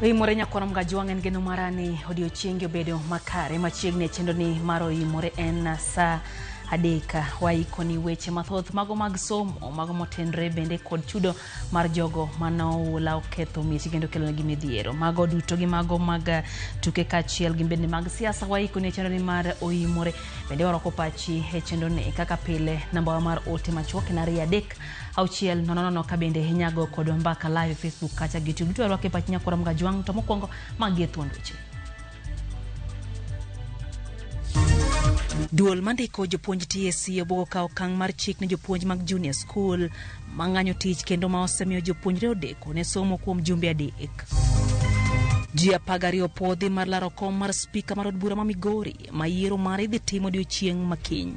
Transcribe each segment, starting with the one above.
Oimore nyakwar Mgajwang' en geno mara ni odiochiengi obedo makare machiegni e chenroni mar Oimore en saa 3 waikoni weche mathoth mago mag somo mago motenre bende kod chudo mar jogo mane oula oketho miechgi kendo kelonegi midhiero mago duto gi mago mag tuke kaachiel gi bende mag siasa waikoni e chenroni mar Oimore bende warwako pachi e chenroni kaka pile nambawa mar ote machuok en 2 3 6 0 0 ka bende inyago kodwa mbaka live e Facebook kacha gi YouTube duto warwako e pach nyakwara Mgajwang' to mokwongo magi e thuond weche. Duol mandiko jopuonj TSC obuogo kawo okang' mar chik ne jopuonj mag junior school mang'anyo tich kendo ma osemiyo jopuonjre odeko ne somo kuom jumbe 3. Ji 12 opwodhi mar laro kom mar spika mar od bura ma Migori ma yiero mare idhi tim odiochieng' ma kiny.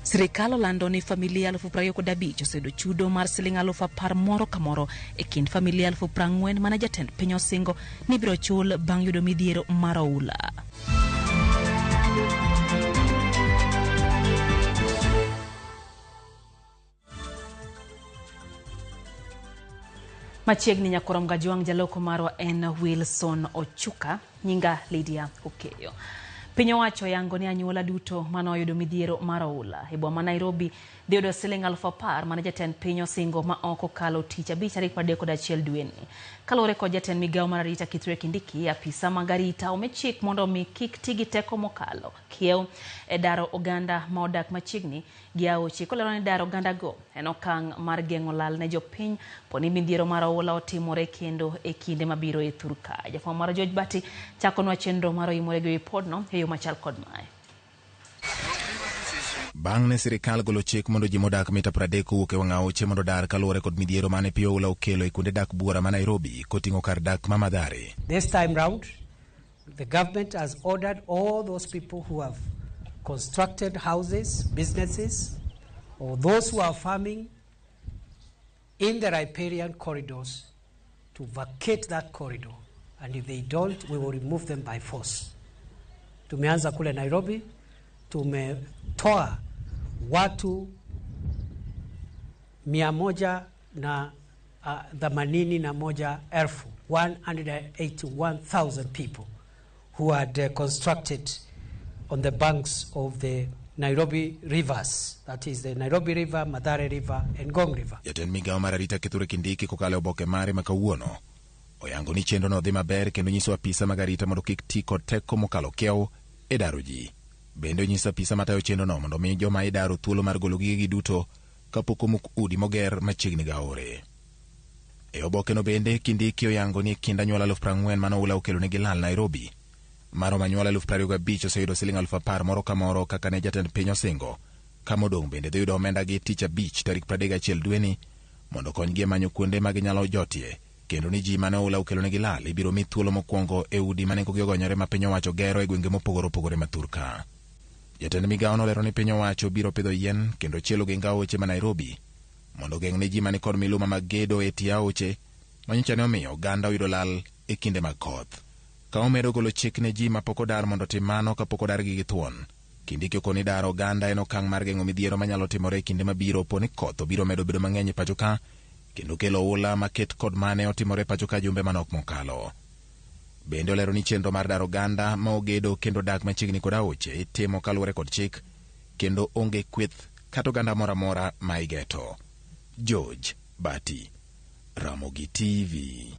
Sirikal olando ni familia 25,000 oseyudo chudo mar siling 10,000 moro ka moro e kind familia 40,000 mane jatend piny osingo ni ibiro chul bang' yudo midhiero mar oula. Machiegni nyakwar Mgajwang' jaloko marwa en Wilson Ochuka, nyinga Lydia Okeyo. Piny owacho yango ni anyuola duto mane oyudo midhiero mar oula e boma ma Nairobi dhi yudo siling 10,000 mane jatend piny osingo ma ok okalo tich abich tarik 31 dweni. Kaluwore kod jatend migawo mar arita Kithure Kindiki, apisa mag arita omi chik mondo omi kik ti gi teko mokalo kiew e daro oganda ma odak machiegni gi aoche kolero ni daro ogandago en okang' mar geng'o lal ne jopiny poni midhiero mar oula otimore kendo e kinde mabiro e thur ka. Jafwambo mar George Bati chakonwa chenro mar Oimore gi ripodno e yo machal kod mae. Bang' ne sirikal golo chik mondo ji modak mita 30 owuok e wang' aoche mondo odar kaluwore kod midhiero mane pi oula okelo e kuonde dak buora ma Nairobi koting'o kar dak ma Mathare. This time round, the government has ordered all those people who have constructed houses, businesses, or those who are farming in the riparian corridors to vacate that corridor, and if they don't, we will remove them by force. Tumeanza kule Nairobi, tumetoa watu mia moja na themanini na moja elfu, 181,000 people who had constructed on the banks of the Nairobi rivers, that is the Nairobi River, Mathare River and Ngong River. Jatend migawo mar arita Kithure Kindiki kokalo e oboke mare ma kawuono oyango ni chenrono dhi maber kendo nyiso apisa mag arita mondo kik ti kod teko mokalo kiew e daro ji. Bende onyiso apisa matayo chenrono mondo omi joma idaro thuolo mar golo gigegi duto kapok omuk udi moger machiegni gi aore. E obokeno bende Kindiki oyango ni e kind anyuola 40,000 mane oula okelo negi lal Nairobi, maromo anyuola 25,000 oseyudo siling 10,000 moro ka moro kaka ne jatend piny osingo, ka modong' bende dhi yudo omenda gi tich abich tarik 31 dweni mondo okonygi e manyo kuonde ma ginyalo jotie, kendo ni ji mane oula okelo negi lal ibiro mi thuolo mokwongo e udi ma nengogi ogonyore ma piny owacho gero e gwenge mopogore opogore ma thurka. Jatend migawo nolero ni piny owacho biro pidho yien kendo chielo geng aoche ma Nairobi mondo ogeng' ne ji mani kod miluma mag gedo e tie aoche ma nyocha ne omiyo oganda oyudo lal e kinde mag koth. Ka omedo golo chik ne ji mapok odar mondo otim mano kapok odargi gi thuon. Kindiki okoni daro oganda en okang' mar geng'o midhiero manyalo timore e kinde mabiro po ni koth obiro medo bedo mang'eny e pacho ka kendo kelo oula maket kod mane otimore e pacho ka jumbe manok mokalo. Bende olero ni chenro mar daro oganda ma ogedo kendo dak machiegni kod aoche itimo kaluwore kod chik kendo onge kweth kata oganda moro amora ma igeto. George Bati, Ramogi TV.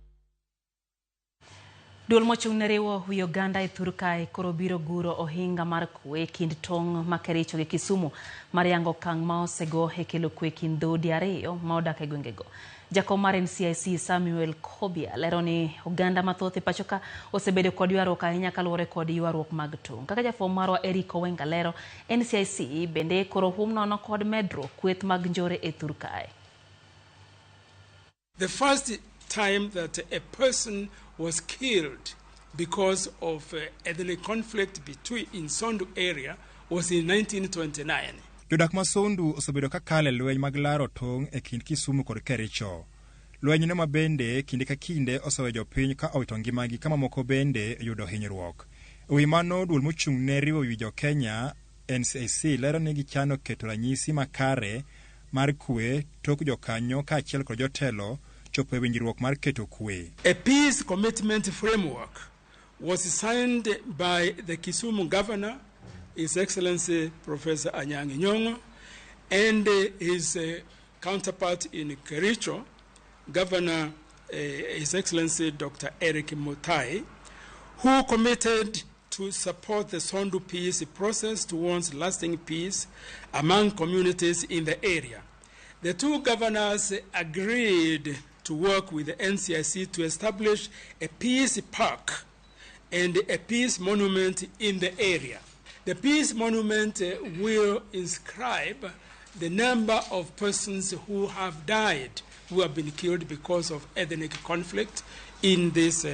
Duol mochung' ne riwo wi oganda e thur kae koro biro guro ohinga mar kwe e kind tong' ma Kericho gi Kisumu mar yango okang' ma osego e kelo kwe e kind dhoudi ariyo ma odak e gwengego. Jakom mar NCIC Samuel Kobia lero ni oganda mathoth e pacho ka osebedo kod ywaruok ahinya kaluwore kod ywaruok mag tong'. Kaka jafwambo marwa Eric Owenga lero, NCIC bende koro hum nono kod medruok kweth mag njore e thur kae. The first time that a person was killed because of ethnic conflict between in Sondu area was in 1929. Jodak ma Sondu osebedo ka kalo e lweny mag laro tong' e kind Kisumu kod Kericho. Lwenyno ma bende kinde ka kinde oseweyo jopiny ka owito ngimagi ka mamoko bende oyudo hinyruok. E wi mano, duol mochung' ne riwo wi jo Kenya NCIC lero ni gichano keto ranyisi makare mar kwe tok jokanyo kaachiel kod jotelo chopo e winjruok mar keto kwe. A peace commitment framework was signed by the Kisumu governor, His Excellency Professor Anyang' Nyong'o, and his counterpart in Kericho, Governor His Excellency Dr. Eric Mutai, who committed to support the Sondu peace process towards lasting peace among communities in the area. The two governors agreed to work with the NCIC to establish a peace park and a peace monument in the area. The peace monument will inscribe the number of persons who have died, who have been killed because of ethnic conflict in this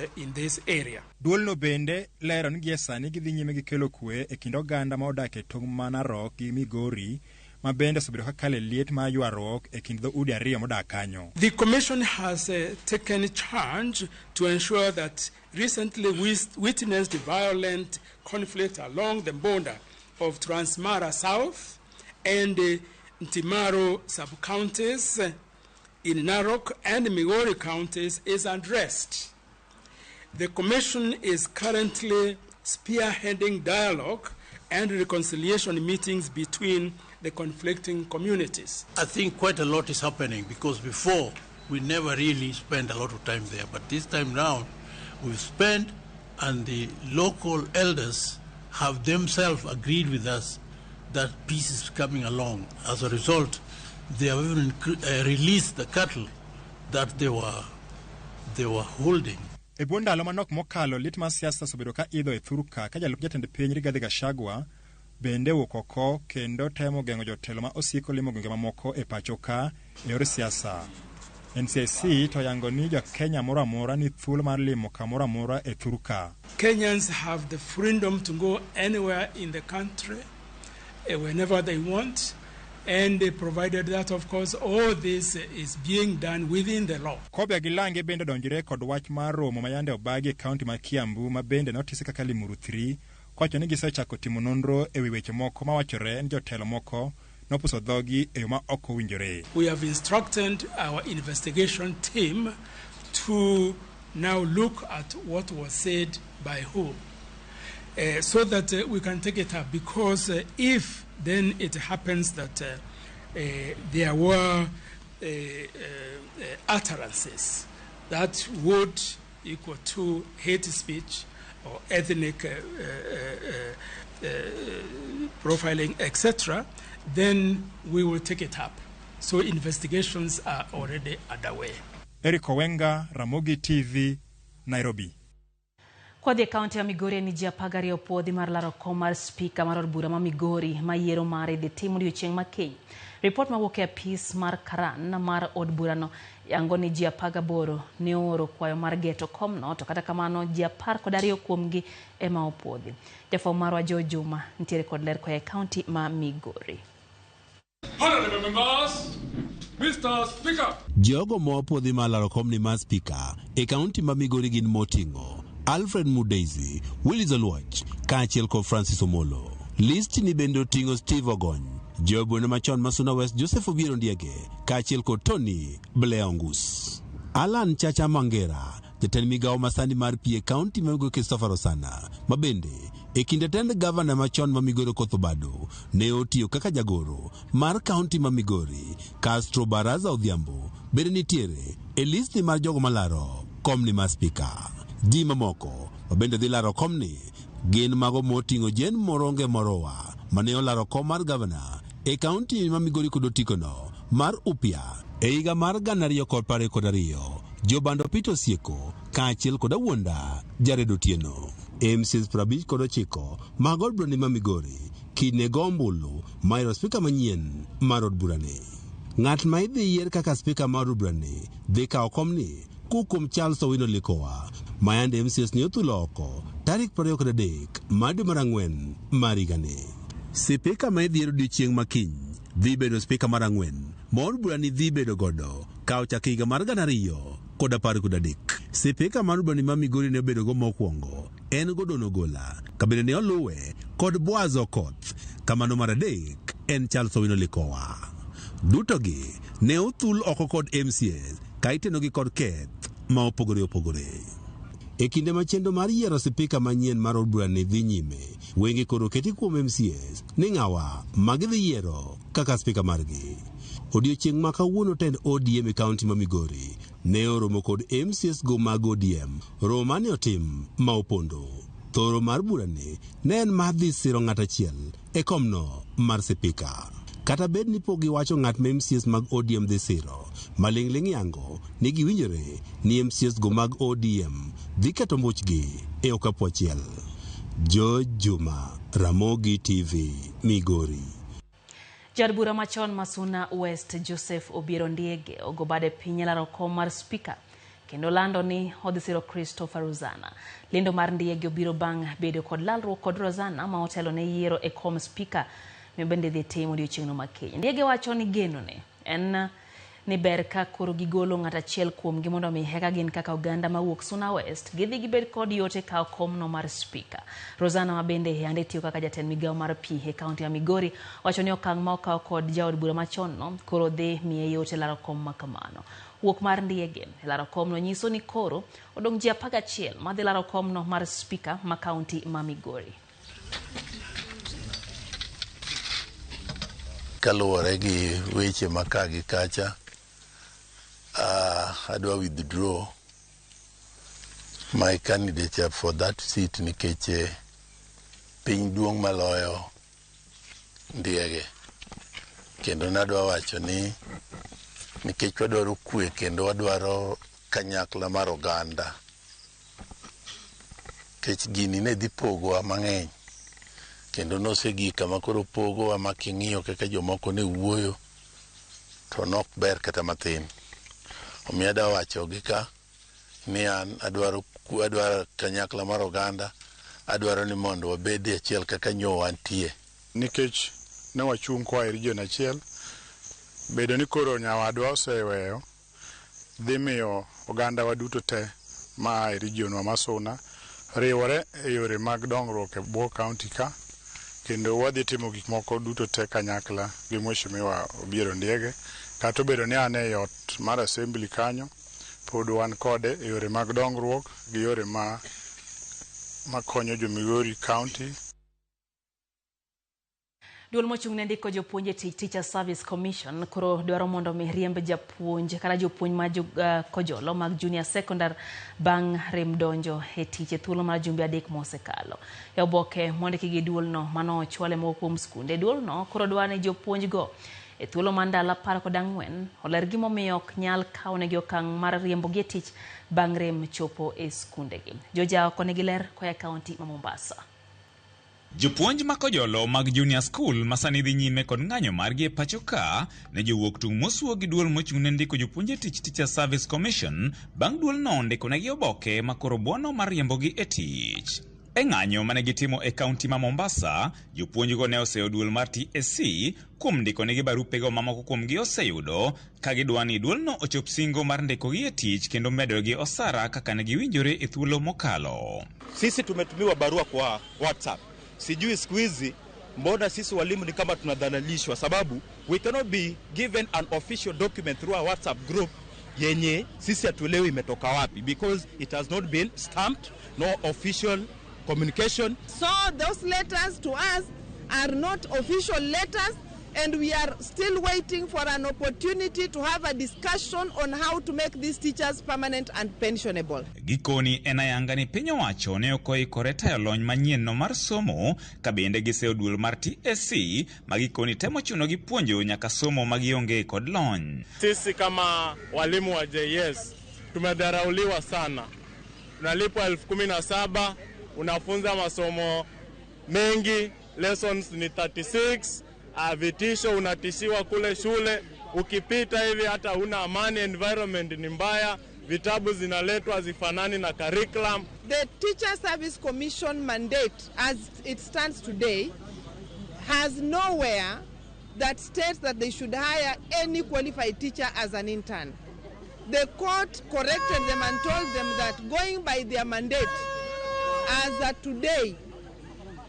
area. Duolno bende lero ni gie sani gidhi nyime gi kelo kwe e kind oganda ma odak e tong' ma Narok gi Migori, ma bende osebedo ka kalo e liet mar ywaruok e kind dhoudi ariyo modak kanyo. The commission has taken charge to ensure that recently witnessed violent conflict along the border of Transmara South and Ntimaru sub-counties in Narok and Migori counties is addressed. The commission is currently spearheading dialogue and reconciliation meetings between the conflicting communities. I think quite a lot is happening because before we never really spent a lot of time there, but this time round we've spent, and the local elders have themselves agreed with us that peace is coming along. As a result, they have even released the cattle that they were holding. E bwo ndalo manok mokalo, liet mar siasa osebedo ka idho e thurka ka jalup jatend piny Rigathi Gachagua bende wuok oko kendo temo geng'o jotelo ma osiko limo gwenge mamoko e pacho ka e yor siasa. NCIC to yango ni jo Kenya moro amora ni thuolo mar limo kamoro amora e thurka. Kenyans have the freedom to go anywhere in the country whenever they want, and provided that, of course, all this is being done within the law. Kobia gi Lange bende donjore kod wach mar romo ma yande obagi e kaunti ma Kiambu ma bende notisi kaka Limuru 3, kowacho ni gisechako timo nonro e wi weche moko mawachore ni jotelo moko nopuso dhogi e yo ma ok owinjore. We have instructed our investigation team to now look at what was said by whom, so that we can take it up, because if then it happens that there were utterances that would equal to hate speech or ethnic profiling, etc., then we will take it up. So investigations are already underway. Eric Owenga, Ramogi TV, Nairobi. Kwadhi e kaunti ya Migori ni ji 12 opuodhi mar laro kom mar spika mar od bura ma Migori ma yiero mare idhi tim odiochieng' ma kiny. Ripot mawuok e apis mar Karan mar od burano yango ni ji 18 ne ooro kwayo mar geto komno, to kata kamano ji 12 kuomgi ema opuodhi. Jafwambo marwa Joe Juma nitiere kod ler koa e kaunti ma Migori. Honorable members, Mr. Speaker. Jogo ma opuodhi mar laro komni mar spika e kaunti ma Migori gin moting'o Alfred Mudeisi, Willis Oluoch, kaachiel kod Francis Omolo. List ni bende oting'o Steve Ogony, jobwene machon ma Suna West Joseph Obiero Ndiege, kaachiel kod Tony Blair Ongus. Alan Chacha Mangera, jatend migawo masani mar pi e kaunti ma Migori Christopher Osana, ma bende e kinde tend gavana machon ma Migori Okoth Obado ne otiyo kaka jagoro mar kaunti ma Migori, Castro Baraza Odhiambo bende nitiere e listi mar jogo malaro komni mar spika. Ji mamoko ma bende dhi laro komni gin mago moting'o Jane Moronge Morowa mane olaro kom mar gavana e kaunti ma Migori kod otikono mar Upia e higa mar 2022, Jobando Peter Osieko kaachiel kod Awuonda Jared Otieno. MCs 59 mag od burani ma Migori kiny go ombulu mar yiero spika manyien mar od burani. Ng'at ma idhi yier kaka spika mar od burani dhi kawo komni kuom Charles Owino Likowa ma yande MCs ne othulo oko tarik 23 mar dwe mar ang'wen mar higani. Spika ma idhi yier odiochieng' ma kiny dhi bedo spika mar ang'wen ma od burani dhi bedo godo ka ochako higa mar 2013. Spika mar od burani ma Migori ne obedogo mokwongo en Gordon Ogola, ka bende ne oluwe kod Boaz Okoth, kamano mar adek en Charles Owino Likowa. Dutogi ne othul oko kod MCAs Ka itenogi kod keth ma opogore opogore. E kinde ma chenro mar yiero sipika manyien mar od burani dhi nyime, wenge koro oketi kuom MCAs ni ng'awa ma gidhi yiero kaka spika margi. Odiochieng' ma kawuono tend ODM e kaunti ma Migori ne oromo kod MCAs go mag ODM. Romo mane otim ma opondo. Thoro mar burani ne en mar dhi siro ng'at achiel e komno mar sipika. Kata bed ni pok giwacho ng'at ma MCAs mag ODM dhi siro, maling'ling' yango ni giwinjore ni MCAs go mag ODM dhi keto mbuchgi e okapu achiel. George Juma, Ramogi TV, Migori. Jaod bura machon ma Suna West Joseph Obiero Ndiege ogo bade piny e laro kom mar spika kendo lando ni odhi siro Christopher Rozana. Lendo mar Ndiege obiro bang' bedo kod lalruok kod Rozana ma otelo ne yiero e kom spika mibende dhi tim odiochieng'no ma kiny. Ndiege wacho ni genone en ni ber ka koro gigolo ng'at achiel kuomgi mondo mi eka gin kaka oganda mawuok Suna West gidhi gibed kod yot e kawo komno mar spika. Rozana ma bende yande tiyo kaka jatend migawo mar pi e kaunti ma Migori wacho ni okang' ma okaw kod jaod bura machon no koro dhi miye yot e laro kom ma kamano. Wuok mar Ndiege e laro komno nyiso ni koro odong' ji 11 madhi laro komno mar spika ma kaunti ma Migori. Kaluwore gi weche ma ka gi kacha, adwa withdraw my candidature for that seat nikech piny duong' maloyo Ndiege. Kendo nadwa wacho ni nikech wadwaro kwe kendo wadwaro kanyakla mar oganda. Nikech gini ne dhi pogowa mang'eny. Kendo nosegik kama koro pogowa ma king'iyo kaka jomoko ne wuoyo to nok ber kata mathin. Omiyo adwa wacho gi ka ni an adwaro kanyakla mar oganda, adwaro ni mondo wabed e achiel kaka nyo wantie. Nikech ne wachung' koa e region achiel, bedo ni koro nyawadwa oseweyo dhi miyo oganda wa duto te ma e region wa ma Suna riwore e yore mag dongruok e bwo kaunti ka, kendo wadhi timo gik moko duto te kanyakla gi Mheshimiwa Obiero Ndiege. Kata obedo ni an e ot mar assembly kanyo, pod wan kode e yore mag dongruok gi yore ma makonyo jo Migori County. Duol mochung' ne ndiko jopuonj e tich Teacher Service Commission koro dwaro mondo mi riemb japuonj kata jopuonj ma kojolo mag junior secondary bang' rem donjo e tich e thuolo mar jumbe 3 mosekalo. E oboke mondiki gi duolno mano ochwale moko kuom skunde, duolno koro dwaro ni jopuonj go e thuolo mar ndalo 14 oler gimomiyo ok nyal kawnegi okang' mar riembogi e tich bang' rem chopo e skundegi. Joja oko nigi ler koa e kaunti ma Mombasa. Jopuonj ma kojolo mag junior school ma sani dhi nyime kod ng'anyo margi e pacho ka ne jowuok tung' mosuo gi duol mochung' ne ndiko jopuonj e tich Teacher Service Commission bang' duolno ndikonegi oboke ma koro buono mar riembogi e tich. E ng'anyo mane gitimo e kaunti ma Mombasa, jopuonjgo ne oseyo duol mar TSC kuom ndikonegi barupego ma moko kuomgi oseyudo ka gidwa ni duolno ochop singo mar ndikogi e tich kendo medogi osara kaka ne giwinjore e thuolo mokalo. Sisi tumetumiwa barua kwa WhatsApp. Sijui siku hizi mbona sisi walimu ni kama tunadhalilishwa, sababu we cannot be given an official document through our WhatsApp group yenye sisi hatuelewi imetoka wapi, because it has not been stamped, no official communication. So those letters to us are not official letters, and we are still waiting for an opportunity to have a discussion on how to make these teachers permanent and pensionable. Gikoni en ayanga ni piny owacho ne ok oikore tayo lony manyien no mar somo ka bende giseyo duol mar TSC ma gikoni temo chuno gi puonjo nyaka somo ma gionge kod lony. Sisi kama walimu wa JS tumedharauliwa sana. Unalipwa 17,000, unafunza masomo mengi, lessons ni 36, vitisho unatishiwa kule shule, ukipita hivi hata huna amani, environment ni mbaya, vitabu zinaletwa zifanani na curriculum. The Teacher Service Commission mandate as it stands today has nowhere that states that they should hire any qualified teacher as an intern. The court corrected them and told them that going by their mandate as of today,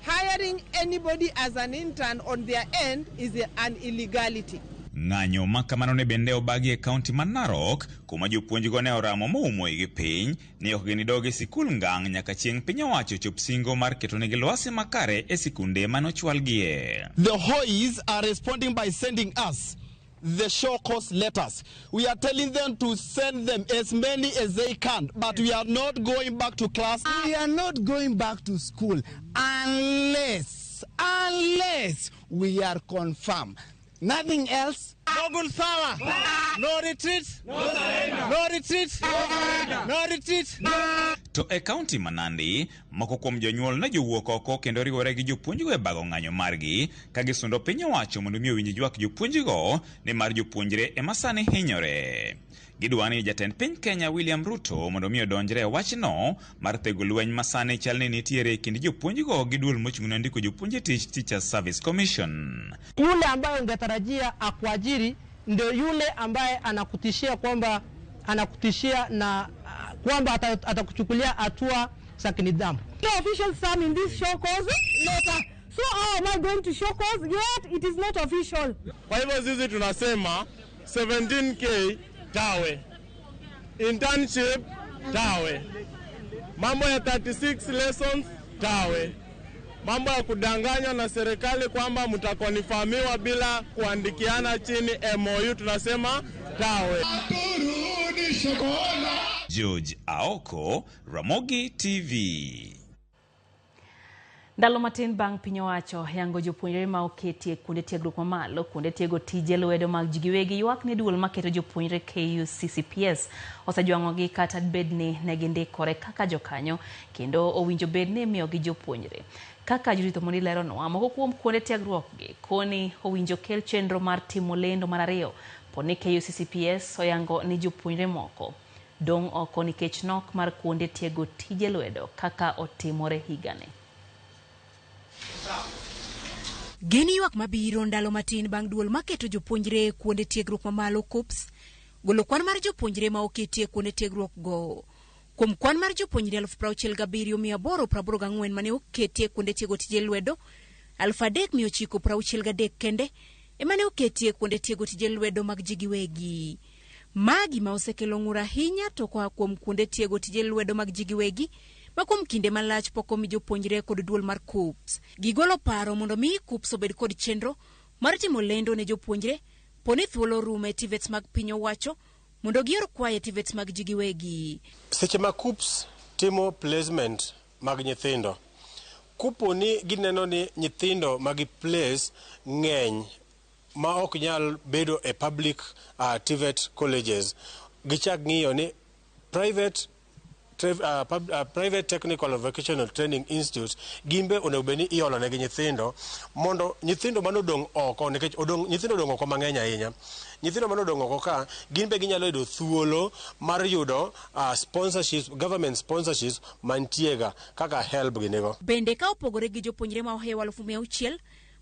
hiring anybody as an intern on their end is an illegality. Ng'anyo ma kamano ne bende obagi e kaunti ma Narok, kuma jopuonjgo ne oramo moumo igi piny ni ok ginidog e sikul ngang' nyaka chieng' piny owacho chop singo mar ketonegi lwasi makare e sikunde manochwalgie. The HOIs are responding by sending us the show cause letters. We are telling them to send them as many as they can, but we are not going back to class. We are not going back to school unless we are confirmed. Nothing else. No good power. No retreat. No surrender. No retreat. No surrender. No retreat. No. To e kaunti ma Nandi, moko kuom jonyuol ne jowuok oko kendo riwore gi jopuonjgo e bago ng'anyo margi ka gisundo piny owacho mondo mi owinj ywak jopuonjgo nimar jopuonjre ema sani hinyore. Gidwa ni jatend piny Kenya William Ruto mondo mi odonjre e wachno mar thego lweny ma sani chal ni nitiere e kind jopuonjgo gi duol mochung' ne ndiko jopuonj e tich Teachers Service Commission. Yule ambaye ungetarajia akuajiri ndio yule ambaye anakutishia kwamba anakutishia na kwamba atakuchukulia hatua za kinidhamu. No official sum in this show cause letter. So how am I going to show cause yet it is not official? Kwa hivyo sisi tunasema 17K tawe, internship tawe, mambo ya 36 lessons tawe, mambo ya kudanganywa na serikali kwamba mtakonfirmiwa bila kuandikiana chini MOU tunasema tawe. George Aoko, Ramogi TV. Ndalo matin bang' piny owacho yango jopuonjre ma oketi e kuonde tiegruok mamalo, kuonde tiego tije lwedo mag ji giwegi ywak ni duol maketo jopuonjre KUCCPS osejwang'ogi kata bed ni ne gindikore kaka jokanyo kendo owinjo bed ni imiyogi jopuonjre. Kaka Judith Omondi leronwa, moko kuom kuonde tiegruokgi koni owinjo kel chenro mar timo lendo mar ariyo poni KUCCPS oyango ni jopuonjre moko dong' oko nikech nok mar kuonde tiego tije lwedo kaka otimore higani. Gin ywak mabiro ndalo matin bang' duol maketo jopuonjre kuonde tiegruok mamalo KUCCPS golo kwan mar jopuonjre ma oketie kuonde tiegruok go. Kuom kwan mar jopuonjre 67,884 mane oketie kuonde tiego tije lwedo, 3,963 kende ema ne oketie kuonde tiego tije lwedo mag ji giwegi. Magi ma osekelo ng'ur ahinya to koa kuom kuonde tiego tije lwedo mag ji giwegi ma kuom kinde malach pok omi jopuonjre kod duol mar KUCCPS. Gigolo paro mondo mi KUCCPS obed kod chenro mar timo lendo ne jopuonjre poni thuolo rumo e TVETs mag piny owacho mondo gior kwayo e TVETs mag ji giwegi. Seche ma KUCCPS timo placement mag nyithindo, kopo ni gineno ni nyithindo magi place ng'eny ma ok nyal bedo e public TVET colleges, gichak ng'iyo ni private Technical and Vocational Training Institutes gimbe onego bed ni iolo negi nyithindo mondo nyithindo manodong' oko, nikech nyithindo odong' oko mang'eny ahinya. Nyithindo manodong' oko ka gin be ginyalo yudo thuolo mar yudo sponsorships, government sponsorships mantiega kaka help ginigo. Bende ka opogore gi jopuonjre ma ohewo 600,000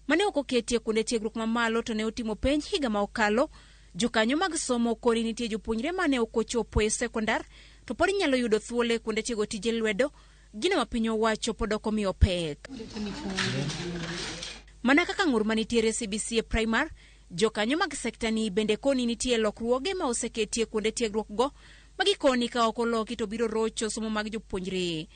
mane ok oketie kuonde tiegruok mamalo to ne otimo penj higa ma okalo, jokanyo mag somo koni nitie jopuonjre mane ok ochopo e sekondar to pod inyalo yudo thuolo e kuonde tiego tije lwedo, gino ma piny owacho pod ok omiyo pek. Mana kaka ng'ur manitiere CBC e primar, jokanyo mag sekta ni bende koni nitie lokruoge ma oseketie kuonde tiegruok go ma gikoni ka ok oloki to biro rocho somo mag jopuonjre.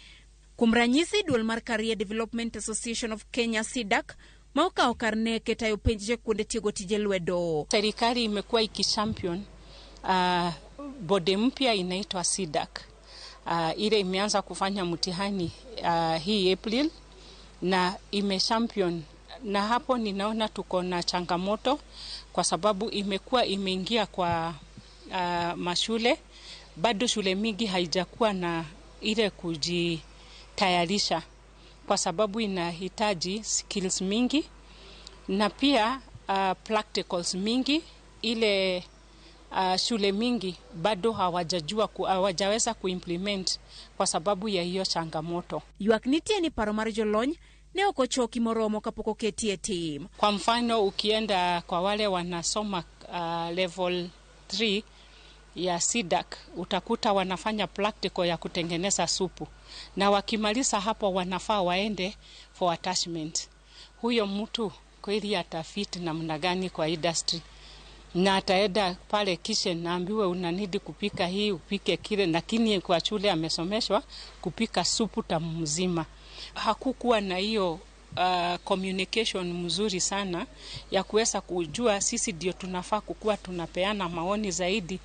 Kuom ranyisi, duol mar Career Development Association of Kenya CDAC ma okawo kar NEC e tayo penj e kuonde tiego tije lwedo. Serikali imekuwa ikichampion bodi mpya inaitwa CDAC. Ile imeanza kufanya mtihani hii April na imechampion, na hapo ninaona tuko na changamoto kwa sababu imekuwa imeingia kwa mashule, bado shule mingi haijakuwa na ile kujitayarisha kwa sababu inahitaji skills mingi na pia practicals mingi. Ile shule mingi bado hawajajua hawajaweza kuimplement kwa sababu ya hiyo changamoto. Ywak nitie ni paro mar jolony ne ok ochoki moromo kapok oketie tim. Kwa mfano ukienda kwa wale wanasoma level 3 ya CDAC utakuta wanafanya practical ya kutengeneza supu, na wakimaliza hapo wanafaa waende for attachment. Huyo mtu kweli atafit namna gani kwa industry? na ataenda pale kitchen naambiwe unanidi kupika hii upike kile, lakini kwa shule amesomeshwa kupika supu tamu mzima. Hakukuwa na hiyo communication mzuri sana ya kuweza kujua sisi ndio tunafaa kukuwa tunapeana maoni zaidi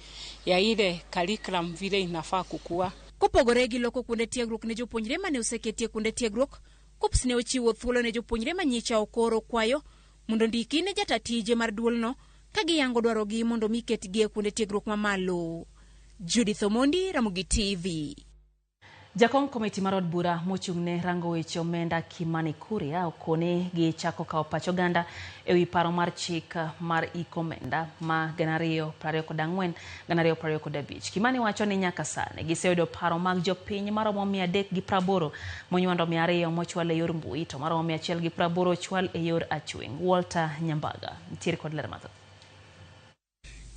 ya ile curriculum vile inafaa kukua. Kopogore gi loko kuonde tiegruok ne jopuonjre mane oseketie kuonde tiegruok, KUCCPS ne ochiwo thuolo ne jopuonjre manyicha okoro kwayo mondo ndiki ne jata tije mar duolno ka giyango dwarogi mondo mi ketgi e kuonde tiegruok mamalo. Judith Omondi, Ramogi TV. Jakom komiti mar od bura mochung'ne rango weche omenda Kimani Kuria okone gi chako kawo pach oganda ewi paro mar chik mar iko omenda ma 2024 2025. Kimani wacho ni nyaka sani giseyudo paro mag jopiny maromo 380 monywando 200 mochwal e yor mbui to maromo 180 ochwal e yor achweng'. Walter Nyambaga nitiere kod ler mathoth.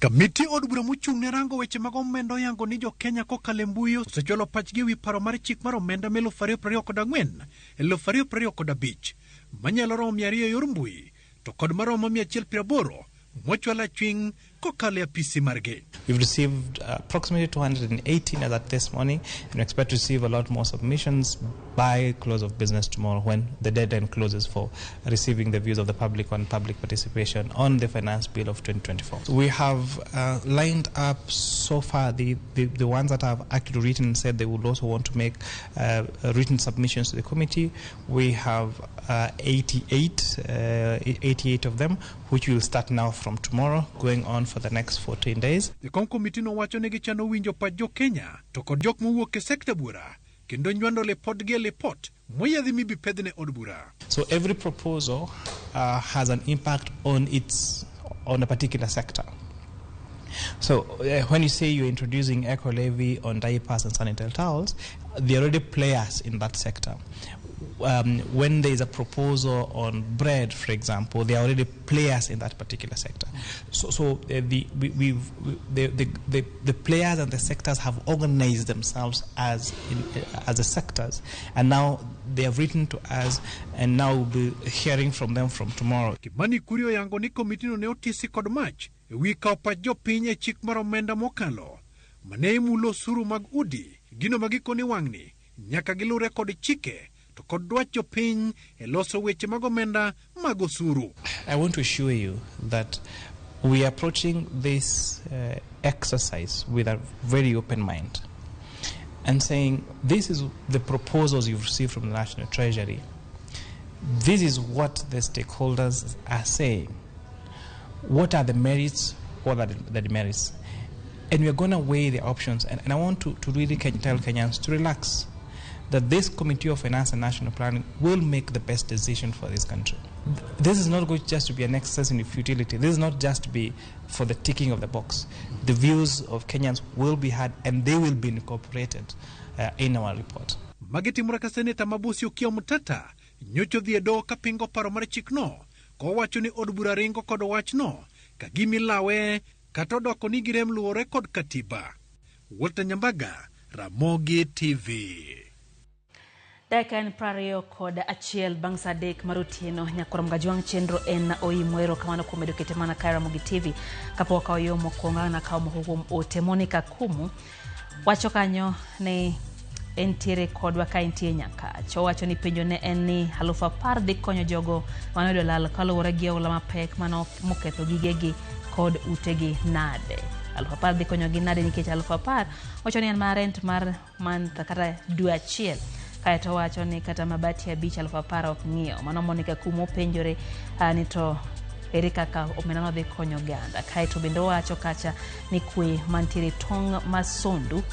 Kamiti od bura mochung' ne rango weche mag omenda oyango ni jo-Kenya kokalo e mbui osechwalo pachgi ewi paro mar chik mar omenda ma 2024 2025 manyalo romo 200 e yor mbui to kod maromo 180 mochwal achwing' kokalo e apisi margi. We've received approximately 218 as at this morning, and we expect to receive a lot more submissions by close of business tomorrow, when the deadline closes for receiving the views of the public on public participation on the Finance Bill of 2024. So we have lined up so far the ones that have actually written and said they would also want to make written submissions to the committee. We have 88 of them, which will start now from tomorrow, going on for the next 14 days. Jakom komiti no wacho ni gichano winjo pach jo-Kenya to kod jok mowuok e sekta bura kendo nywando lipotgi e lipot moyiedhi mibi pedhne od bura. So every proposal has an impact on on a particular sector. So when you say you're introducing eco levy on diapers and sanitary towels, there are already players in that sector. When there is a proposal on bread, for example, there are already players in that particular sector. So the players and the sectors have organized themselves as the sectors, and now they have written to us, and now we'll be hearing from them from tomorrow. Kimani Kuria oyango ni komitino ne otisi kod mach ewi kawo pach jopiny e chik mar omenda mokalo mane imulo osuru mag udi, gino ma gikone wang'ni nyaka gilure kod chike to kod dwach jopiny e loso weche mag omenda mag osuru. I want to assure you that we are approaching this exercise with a very open mind and saying this is the proposals you've received from the National Treasury. This is what the stakeholders are saying. What are the merits? What are the demerits? And we are going to weigh the options. And I want to really tell Kenyans to relax, that this Committee of Finance and National Planning will make the best decision for this country. This is not going just to be an exercise in futility. This is not just to be for the ticking of the box. The views of Kenyans will be heard and they will be incorporated in our report. Magi timore ka seneta Mabusi Okiya Omtatah nyocha odhi e doho kapingo paro mar chikno kowacho ni od bura ringo kod wachno ka gimilawe kata odoko ni girem luwore kod katiba. Walter Nyambaga, Ramogi TV. Dakika en 21 bang' saa 3 mar otieno. Nyakwar Mgajwang' chenro en oimo. Erokamano kuom bedo kete mana kae Ramogi TV. Kapok okawo yo mokwongo an akawo moko kuom ote. Monica Kumu wacho kanyo ni entiere kodwa ka entie Nyakach. Owacho ni penjo ne en ni 10,000 dhi konyo jogo manoyudo lal kaluwore gi oula mapek mano moketho gigegi kod utegi nade. 10,000 dhi konyogi nade nikech 10,000 wacho ni en mar rent mar month kata dwe achiel. Kaeto wacho ni kata mabati 5 10,000 ok ng'iewo. Mano Monica Kumu penjore ni to ere kaka omenda no dhi konyo oganda. Kaeto bende owacho kacha ni kwe mantiere tong' ma Sondu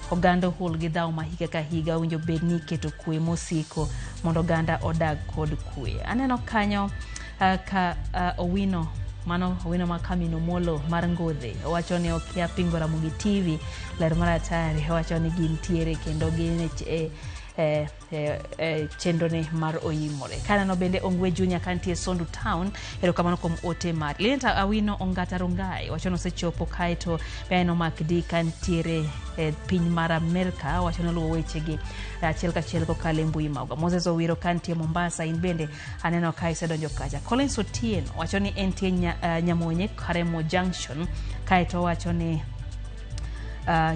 oganda ohul gi dhawo ma higa ka higa owinjo bed ni iketo kwe mosiko mondo oganda odag kod kwe. Aneno kanyo ka Owino, mano Owino ma Kamino Molo mar Ngodhe owacho ni okia pingo Ramogi TV ler mar atari. Owacho ni gintiere kendo gin e Chenrone mar Oyimore. Kaneno bende Ongwe Junior kantie Sondu Town, erokamano kuom ote mari. Lineta Awino Ongata Rongai wacho ni osechopo kaeto be aneno Mark D kantiere e piny mar Amerka wacho ni oluwo wechegi achiel kachiel kokalo e mbui magwa. Moses Owiro kantie Mombasa, in bende aneno ka isedonjo kacha. Collins Otieno wacho ni entie Nyamonye Karemo Junction, kaeto owacho ni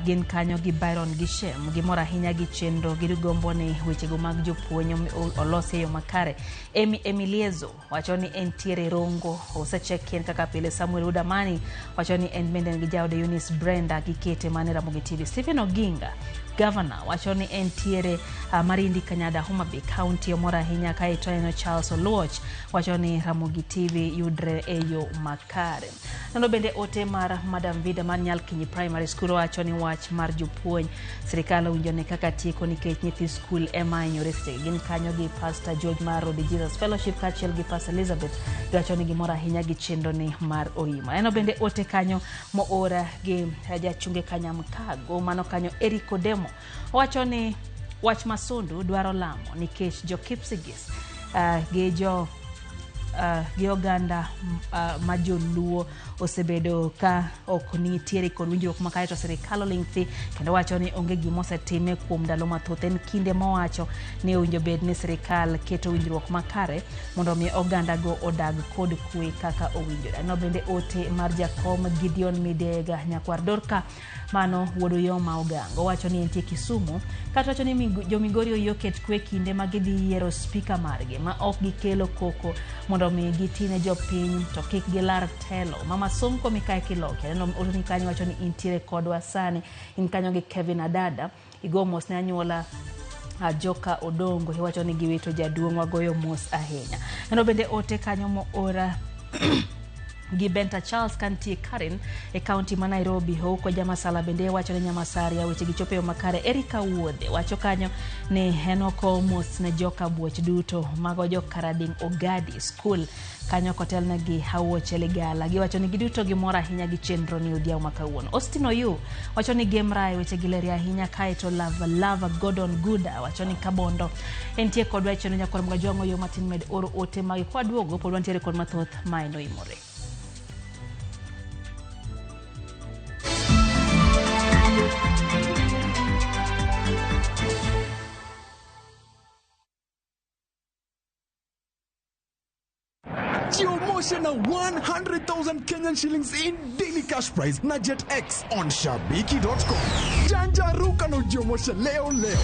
gin kanyo gi Byron gi Shem gimor ahinya gi chenro gigombo ni wechego mag jopuonj olos e yo makare. Emi Emiliezo wacho ni entiere Rongo osechek kaka pile. Samuel Udamani wacho ni en bende gi jaode Eunice Brenda gikete mane Ramogi TV. Stephen Oginga Governor wacho ni entiere Marindi Kanyada Homa Bay County omor ahinya. Kaeto aneno Charles Oluoch wacho ni Ramogi TV yudre e yo makare. Neno bende ote mar Madam Vida mar Nyalkinyi Primary School wacho ni wach mar jopuonj sirikal owinjo ne kaka tieko nikech nyithi skul ema hinyore seche gin kanyo gi Pastor George mar Rodi Jesus Fellowship kaachiel gi Pastor Elizabeth giwacho ni gimor ahinya gi chenro ni mar Oimo. Neno bende ote kanyo moora gi jachunge Kanyamkago mano kanyo Eric Odemo owacho ni wach Masundu dwaro lamo nikech jo Kipsigis gi jo gi oganda ma joluo osebedo ka ok nitiere kod winjruok makare to sirikal oling' thi kendo wacho ni onge gima osetime kuom ndalo mathoth. En kinde mowacho ni owinjo bed ni sirikal keto winjruok makare mondo omi ogandago odag kod kwe kaka owinjore. Aneno bende ote mar jakom Gideon Midega nyakwar Dorka mano wuod Uyoma Ogango owacho ni entie Kisumu kata wacho ni jo-Migori oyie oket kwe kinde ma gidhi yiero spika margi ma ok gikelo koko mondo mi gitine jopiny to kik gilar telo. Mama Sonko Mikae Kiloki aneno oteni kanyo wacho ni intiere kodwa sani, in kanyo gi Kevin Adada igo mos ne anyuola Joka Odongo iwacho ni giwito jaduong' wagoyo mos ahinya. Neno bende ote kanyo moora gi Benta Charles kantie Karen e kaunti ma Nairobi. Ouko Jamasala bende wacho ni Nyamasaria weche gi chopo e yo makare. Erika Wuodhe wacho kanyo ni en oko mos ne joka buoch duto mago jo Karading Ogadi School kanyo kotelnegi Awuoche Ligala. Giwacho ni giduto gimor ahinya gi chenro ni odhiambo ma kawuono. Austin Oyu wacho ni Game Rae weche gi ler ahinya kaeto Lava Lava Gordon Guda wacho ni Kabondo entie kodwa e chenro nyakwar Mgajwang'o yo matin med oro ote magi kwaduogo pod wantiere kod mathoth ma en oimore. Jiomoshe na 100,000 Kenyan shillings in daily cash prize na Jet X on shabiki.com. Janjaruka na ujiomoshe leo leo.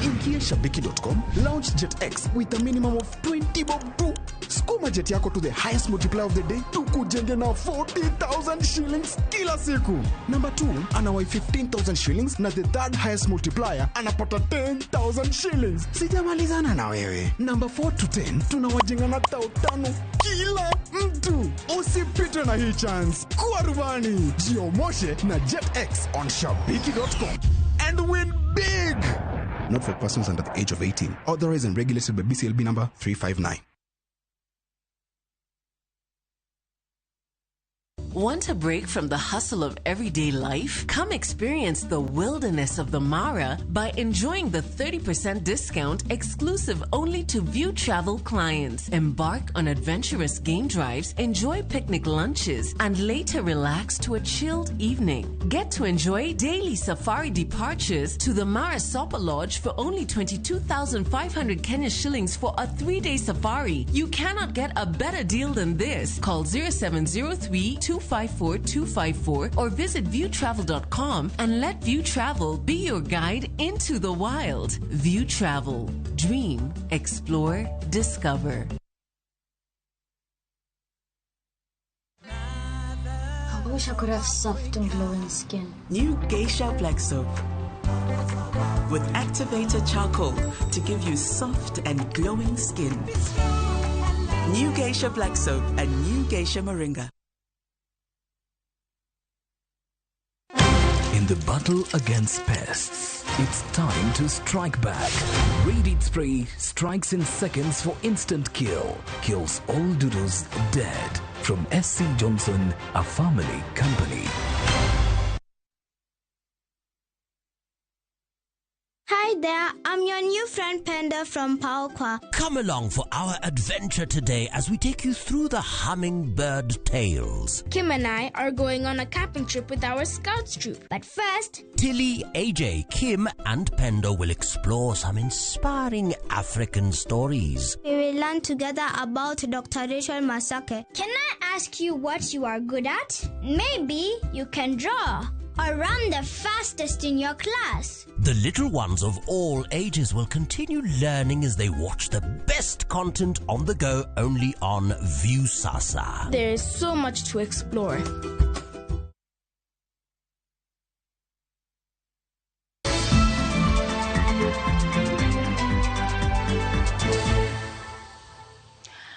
Ingia shabiki.com, launch Jet X with a minimum of 20 bob tu. Skuma jet yako to the highest multiplier of the day tukujenge na 40,000 shillings kila siku. Number 2 anawai 15,000 shillings na the third highest multiplier anapata 10,000 shillings. Sijamalizana na wewe. Number 4 to 10 tunawajenga na 5,000 kila mtu. Usipitwe na hii chance. Kuwa rubani. Jiomoshe na Jet X on shabiki.com and win big. Not for persons under the age of 18. Authorized and regulated by BCLB number 359. Want a break from the hustle of everyday life? Come experience the wilderness of the Mara by enjoying the 30% discount exclusive only to View Travel clients. Embark on adventurous game drives, enjoy picnic lunches, and later relax to a chilled evening. Get to enjoy daily safari departures to the Mara Sopa Lodge for only 22,500 Kenya shillings for a 3-day safari. You cannot get a better deal than this. Call 0703 254 254 or visit viewtravel.com and let View Travel be your guide into the wild. View Travel. Dream, explore, discover. I wish I could have soft and glowing skin. New Geisha Black Soap with activated charcoal to give you soft and glowing skin. New Geisha Black Soap and New Geisha Moringa. In the battle against pests, it's time to strike back. Raid Spray strikes in seconds for instant kill. Kills all doodles dead. From SC Johnson, a family company. Hi, Hi there, I'm your new friend Penda from Paokwa. Come along for our adventure today as we take you through the hummingbird tales. Kim and I are going on a camping trip with our scouts troop. But first, Tilly, AJ, Kim, and Pendo will explore some inspiring African stories. We will learn together about Dr. Rachel Masake. Can I ask you what you are good at? Maybe you can draw or run the fastest in your class. The little ones of all ages will continue learning as they watch the best content on the go only on Viusasa. There is so much to explore.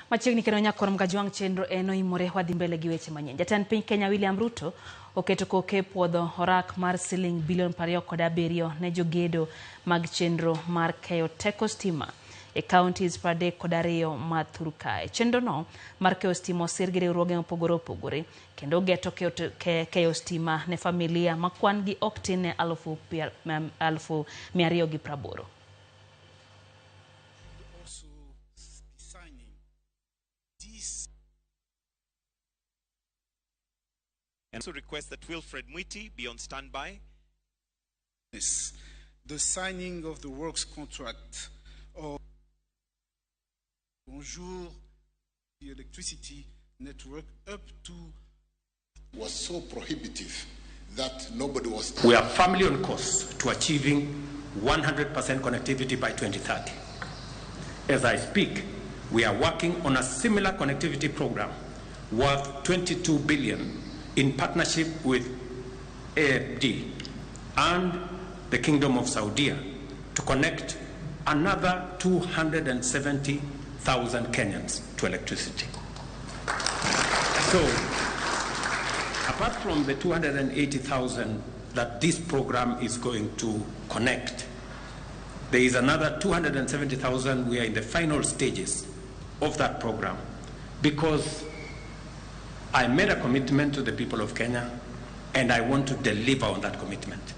Machiegni kendo nyakor Mgajwang' chenro en oimore wadhi mbele gi weche manyien. Jatend piny Kenya William Ruto oketo koke puodho orak mar siling bilion 27 ne jogedo mag chenro mar keyo teko stima e counties 32 ma Thurkae. Chenro no mar keyo stima osir gi riwruoge mopogore opogore kendo geto keyo stima ne familia ma kwan gi ok tin ne 280,000. And also request that Wilfred Mwiti be on standby. Yes. The signing of the works contract of Bonjour, the electricity network up to was so prohibitive that nobody was. We are firmly on course to achieving 100% connectivity by 2030. As I speak, we are working on a similar connectivity program worth 22 billion in partnership with AFD and the Kingdom of Saudi to connect another 270,000 Kenyans to electricity. So, apart from the 280,000 that this program is going to connect, there is another 270,000. We are in the final stages of that program because I made a commitment to the people of Kenya and I want to deliver on that commitment.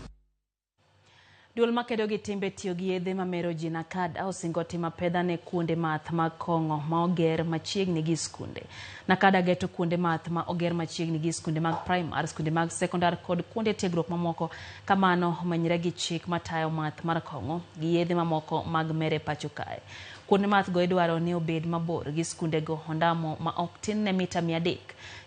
Duol makedo gi timbe tiyo gi yedhe mamero ji NACADA osingo timo apedha ne kuonde math mag kong'o ma oger machiegni gi skunde. NACADA geto kuonde math ma oger machiegni gi skunde mag primar, skunde mag sekondar kod kuonde tiegruok mamoko kamano omenyre gi chik matayo math mar kong'o gi yedhe mamoko mag mere pacho kae. Kuonde math go idwaro ni obed mabor gi skundego ondamo ma ok tin ne mita 300.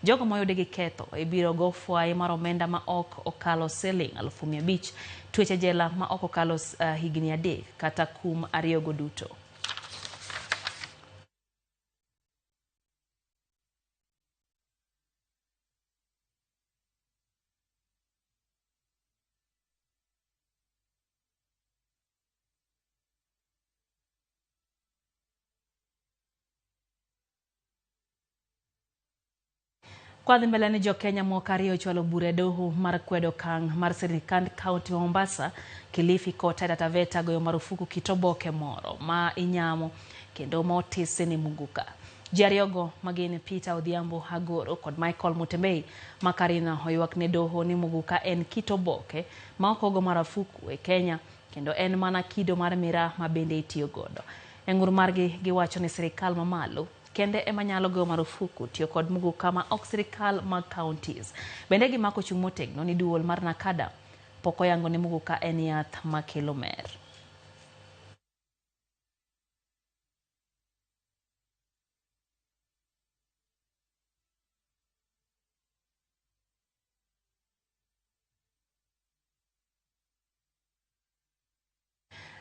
Jogo moyudi gi ketho ibiro go fwaye mar omenda ma ok okalo siling 500,000, twech e jela ma ok okalo higni 3 kata kum ariyogo duto. Kwadhi mbele ni jo-Kenya moko ariyo ochwalo bura e doho mar kwedo okang' mar sirikand kaunti ma Mombasa, Kilifi kod Taita Taveta goyo marufuku kit oboke moro ma inyamo kendo ma otisi ni muguka. Ji ariyogo magin Peter Odhiambo Agoro kod Michael Mutembei Makarina oywak ne doho ni muguka en kit oboke ma ok ogo marufuku e Kenya kendo en mana kido mar miraa ma bende itiyo godo. E ng'ur margi giwacho ni sirikal mamalo kende ema nyalo goyo marufuku tiyo kod muguka ma ok sirikal mag counties. Bende gimako chung' motegno ni duol mar NACADA pok oyango ni muguka en yath makelo mer.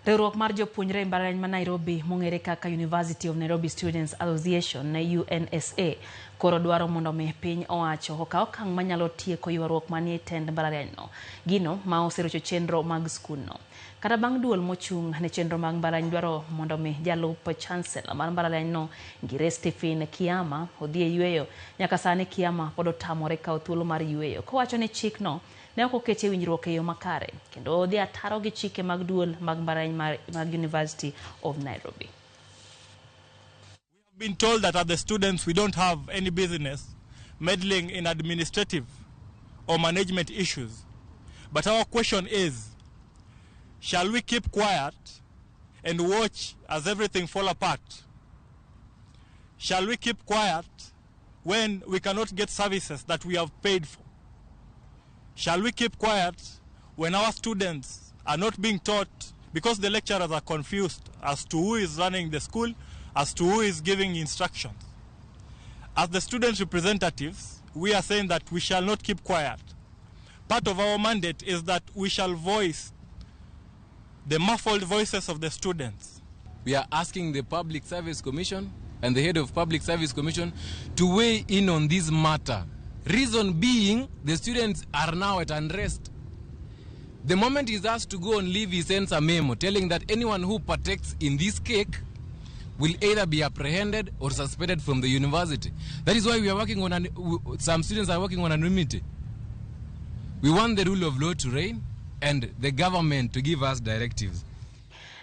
Riwruok mar jopuonjre e mbalariany ma Nairobi mong'ere kaka University of Nairobi Students Association UNSA koro dwaro mondo mi piny owacho okaw okang' manyalo tieko ywaruok manie tend mbalarianyno, gino ma oserocho chenro mag skundno. Kata bang' duol mochung' ne chenro mag mbalariany dwaro mondo mi jalup chancellor mar mbalarianyno Ngire Stephen Kiama odhi e yweyo, nyaka sani Kiama pod otamore kawo thuolo mar yweyo kowacho ni chikno ne ok okete winjruok e yo makare kendo odhi ataro gi chike mag duol mag mbalariany mag University of Nairobi. We have been told that as the students we don't have any business meddling in administrative or management issues. But our question is, Shall we keep quiet and watch as everything fall apart? Shall we keep quiet when we cannot get services that we have paid for? Shall we keep quiet when our students are not being taught because the lecturers are confused as to who is running the school, as to who is giving instructions? As the student representatives, we are saying that we shall not keep quiet. Part of our mandate is that we shall voice the muffled voices of the students. We are asking the Public Service Commission and the head of Public Service Commission to weigh in on this matter. Reason being, the students are now at unrest. The moment he's asked to go on leave, he sends a memo telling that anyone who partakes in this cake will either be apprehended or suspended from the university. That is why we are working on, some students are working on anonymity. We want the rule of law to reign and the government to give us directives.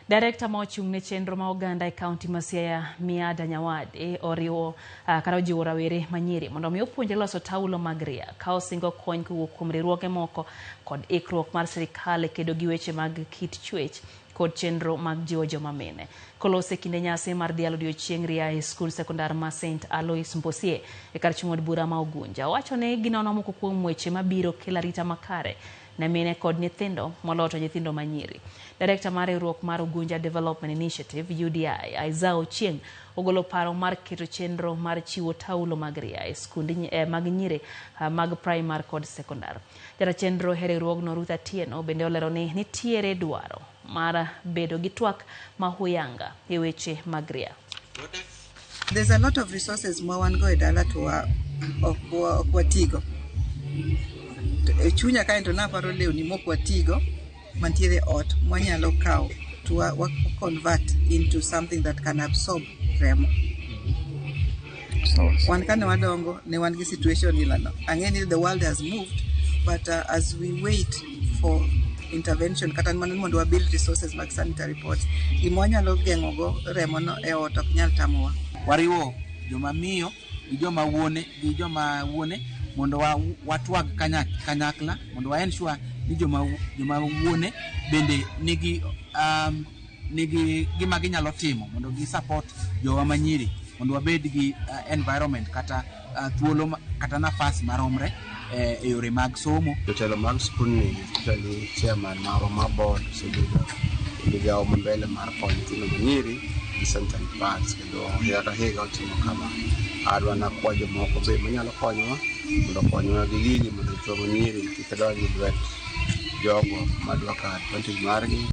Direkta ma ochung' ne chenro ma oganda e kaunti ma Siaya Miada Nyawade oriwo kata ojiwo rawere manyiri mondo omi opuonjre loso taulo mag ria ka osingo kony kowuok kuom riwruoge moko kod ikruok mar sirikal e kedo gi weche mag kit chwech kod chenro mag jiwo joma mine. Kolose kinde nyasi mar dhialo odiochieng' ria e skul sekondar ma St Alois Mposie e kar chung' od bura ma Ugunja. Owacho ni ginono moko kuom weche mabiro kelo arita makare ne mine kod nyithindo moloyo to nyithindo manyiri. Direkta mar riwruok mar Ugunja Development Initiative UDI Isaiah Ochieng ogolo paro mar keto chenro mar chiwo taulo mag ria e skunde mag nyiri mag primar kod sekondar. Jata chenro e riwruogno Ruth Atieno bende olero ni nitiere dwaro mar bedo gi twak ma huyanga e weche mag ria. There's a lot of resources ma wan go e dala to ok watigo. E chunya kae to naparo lewni mok watigo mantiere ot mwanyalo kawo to wa convert into something that can absorb remo. Wan kane wadongo ne wan gi situation ilano. Ang'e ni the world has moved, but as we wait for intervention kata mana mondo wa build resources mag sanitary pads, gima wanyalo geng'o go remo no e ot ok nyal tamowa. Wariwo joma miyo gi joma wuone mondo watwag kanyakla mondo wa ensure ni joma wuone bende nigi gima ginyalo timo mondo gi support jowa manyiri mondo wabed gi environment kata thuolo kata nafas maromre e yore mag somo. Jotelo mag skul ni, especially chairman marwa mar board, osebedo e migawo mambele mar konyo nyithindo manyiri gi sanitary pads, kendo higa ka higa otimo kama. Adwa nakwa jomoko be manyalo konyowa mondo okonywa gi gigi mondo nyithindo manyiri kik donj e lwet jogo madwa kawo advantage margi.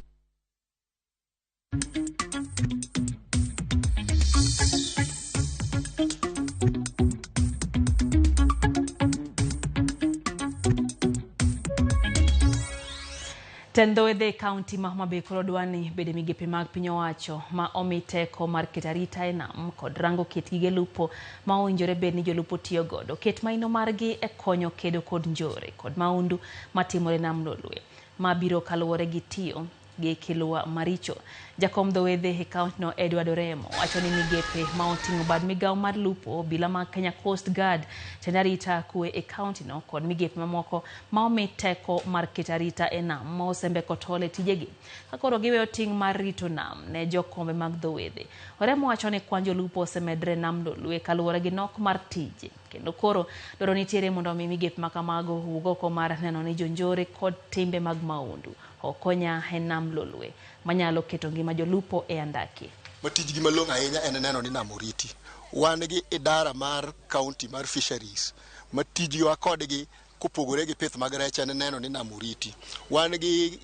Tend dho wedhe e kaunti ma Homa Bay koro dwa ni bede migepe mag piny owacho ma omi teko mar keto arita e nam kod rango kit gige lupo ma owinjore bed ni jolupo tiyo godo. Ket maino margi e konyo kedo kod njore kod maundu matimore nam Lolwe ma biro kaluwore gi tiyo gi kilwa maricho. Jakom dho wedhe e kauntino Edward Oremo wacho ni migepe ma oting'o bad migawo mar lupo, obila mag Kenya Coast Guard, tend arita kwe e kauntino kod migepe mamoko ma omi teko mar keto arita e nam ma osembeko tol e tijegi ka koro giweyo ting' mar rito nam ne jokombe mag dho wedhe. Oremo wacho ni kwan jolupo osemedre nam Lolwe kaluwore gi nok mar tije kendo koro dwaro nitiere mondo omi migepe ma kamago owuog oko mar neno ni jonjore kod timbe mag maundu okonya e nam Lolwe manyalo keto ngima jolupo e andaki. Ma tijgi malong'o ahinya en neno ni nam oriti. Wan gi idara mar county mar fisheries ma tijwa kodgi kopogore gi pith mag rech en neno ni nam oriti. Wan gi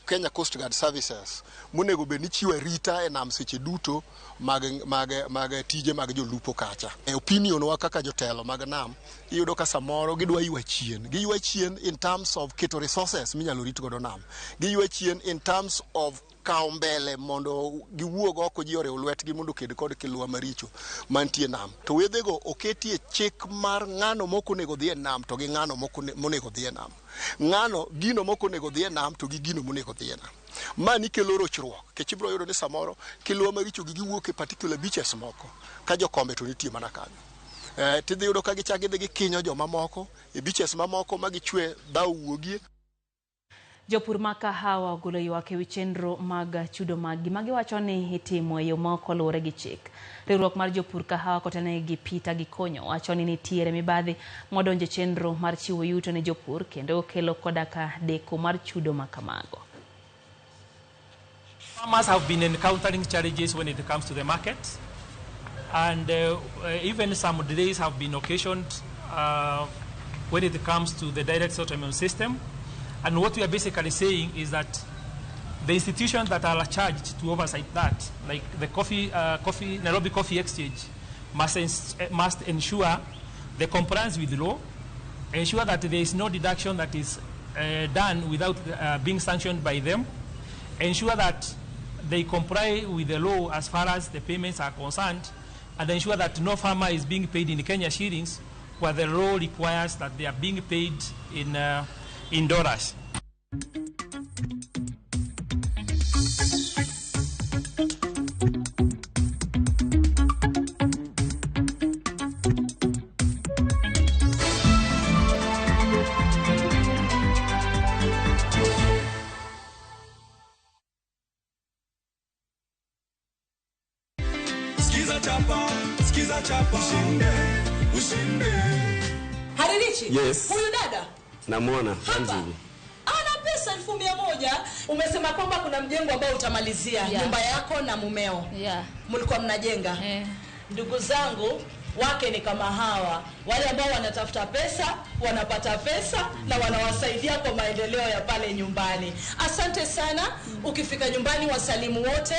Kenya Coast Guard Services monego bed ni chiwo arita e nam seche duto mag tije mag jolupo kacha. E opinion wa kaka jotelo mag nam, iyudo ka samoro gidwa ywa chien. Giywa chien in terms of keto resources minyalo rit godo nam. Giywa chien in terms of kawo mbele mondo giwuog oko ji oriw lwetgi mondo oked kod kilwa maricho mantie nam. To wedhego oketie chik mar ng'ano mok onego dhi e nam to gi ng'ano monego dhi e nam. Ng'ano gino mok onego dhi e nam to gi gino monego dhi e nam. Mani kelo rochruok nikech ibiro yudo ni samoro kilwa maricho gi giwuok e particular beaches moko ka jokombe to nitie mana kanyo. Tidhi yudo ka gichak gidhi gikinyo joma moko e beaches mamoko ma gichwe dhaw wuogie. Jopur ma kahawa ogolo ywak ewi chenro mag chudo maggi ma giwacho ni itimo e yo ma ok oluwore gi chik. Riwruok mar jopur kahawa kotenegi gi Peter Gikonyo wacho ni nitiere mibadhi modonjo e chenro mar chiwo yuto ne jopur kendo kelo koda ka deko mar chudo ma kamago. Farmers have been encountering challenges when it comes to the market, and even some delays have been occasioned when it comes to the direct settlement system. And what we are basically saying is that the institutions that are charged to oversight that, like the Nairobi Coffee Exchange, must ensure the compliance with the law, ensure that there is no deduction that is done without being sanctioned by them, ensure that they comply with the law as far as the payments are concerned, and ensure that no farmer is being paid in Kenya shillings where the law requires that they are being paid in dollars. Skiza chapa, skiza chapa, ushinde, ushinde. Haririchi? Yes. Huyu dada Namwona Anjili. Ana pesa 1,100. Umesema kwamba kuna mjengo ambao utamalizia, nyumba yako na mumeo. Mlikuwa mnajenga. Ndugu zangu wake ni kama hawa, wale ambao wanatafuta pesa, wanapata pesa na wanawasaidia kwa maendeleo ya pale nyumbani. Asante sana. Ukifika nyumbani wasalimu wote,